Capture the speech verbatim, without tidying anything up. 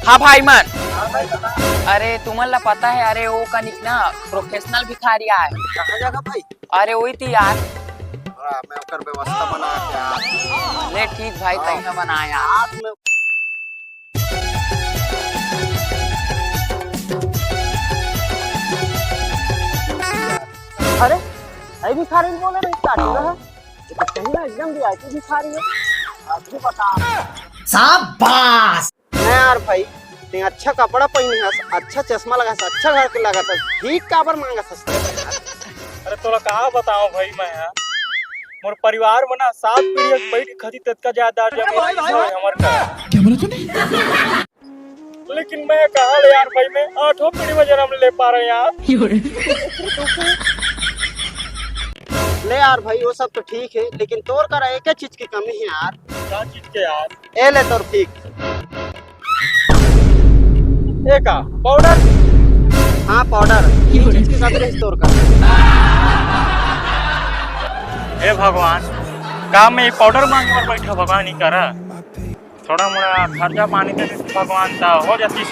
हाँ भाई मन। अरे तुमन ला पता है, अरे वो कनिक ना प्रोफेशनल भिखारी आय। कहाँ जगह भाई? अरे वही थी यार। हाँ, मैं ओकर व्यवस्था बना के आ। ले ठीक भाई, हाँ। तहीं ना बनाया। हाथ में अरे, भाई भिखारी बोले नहीं, काटी रहा। ये तो सही ना, एकदम वीआईपी भिखारी है। आप भी बता। शाबाश। नहीं यार भाई, ते अच्छा कपड़ा पहने हस, अच्छा चश्मा लगा हस, अच्छा घर के लगा हस, भीख काबर मांगा हस? अरे तोला का बताओ भाई, मैं यार, मोर परिवार में ना सात पीढ़ी के बैठ के खती ततका जायदाद जमीन है हमर का। क्या बोला तूने? लेकिन मैं कहाँ ले यार भाई, मैं आठों पीढ़ी में जन्म ले पा रहे यार। ले यार भाई, वो सब तो ठीक है, लेकिन तोर करा एक चीज की कमी है यार। क्या चीज के यार? ए ले तोर भीख। ए का पाउडर? हाँ पाउडर, ये चीज की कमी रही तोर करा। हे भगवान, का मैं पाउडर मांगे बर बैठा भगवान, ई करा? थोड़ा मोड़ा खर्चा पानी दे देती भगवान, ता हो जाती।